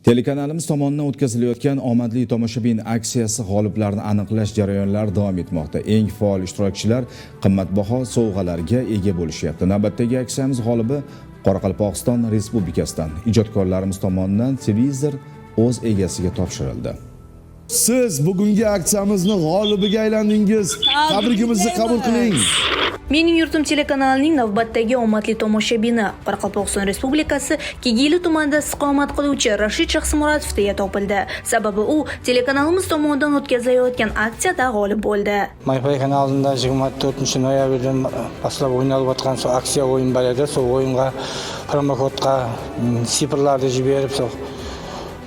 Telekanalimiz tomonidan o'tkazilayotgan omadli tomoshabin aksiyasi g'oliblarini aniqlash jarayonlari davom etmoqda. Eng faol ishtirokchilar qimmatbaho sovg'alarga ega bo'lishyapti. Navbatdagi aksiyamiz g'olibi Qoraqalpog'iston Respublikasidan ijodkorlarimiz tomonidan televizor o'z egasiga topshirildi. Siz bugungi aksiyamizni g'olibiga aylandingiz. Tabrigimizni qabul qiling. Mening yurtim telekanalining navbatdagi omadli tomoshabini Qoraqalpog'iston Respublikasi Kegeyli tumanida istiqomat qiluvchi Rashid Shaxsmuratov deya topildi. Sababi u telekanalimiz tomonidan o'tkazilayotgan aksiyada g'olib bo'ldi. Mayfay kanalында 24 ноябрьден бастап ойналып жатқан сол акция ойын бар еді. Сол ойынға промокодқа цифрларды жіберіп, сол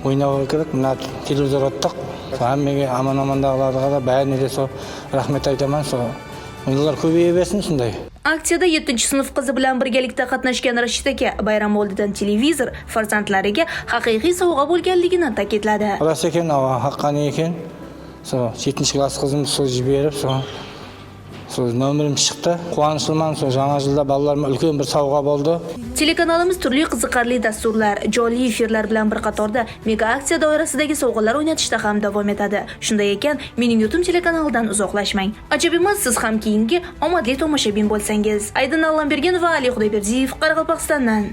ойнау керек. Мына телевизор ұттық. Сол әммеге, аман амандағыларға да, бәріне де сол рахмет айтаман. Сол ондайлар көбейе берсін сондай. Aksiyada 7-sinf qizi bilan birgalikda qatnashgan Rashid aka bayram oldidan televizor farzandlariga haqiqiy sovg'a bo'lganligini ta'kidladi. Рас екен, ауа, хаққани екен. Сол жетінші класс қызым сол жіберіп, сол нөмірім шықты. Қуаныштымын. Сол жаңа жылда балаларыма үлкен бір сауға болды. Telekanalimiz turli qiziqarli dasturlar, jonli efirlar bilan bir qatorda mega aksiya doirasidagi sovg'alar o'ynatishda ham davom etadi. Shunday ekan, Mening yurtim telekanalidan uzoqlashmang. Ajab emas, siz ham keyingi omadli tomoshabin bo'lsangiz. Aydin Allambergenova, Ali Xudoyberdiyev, Qoraqalpog'istondan.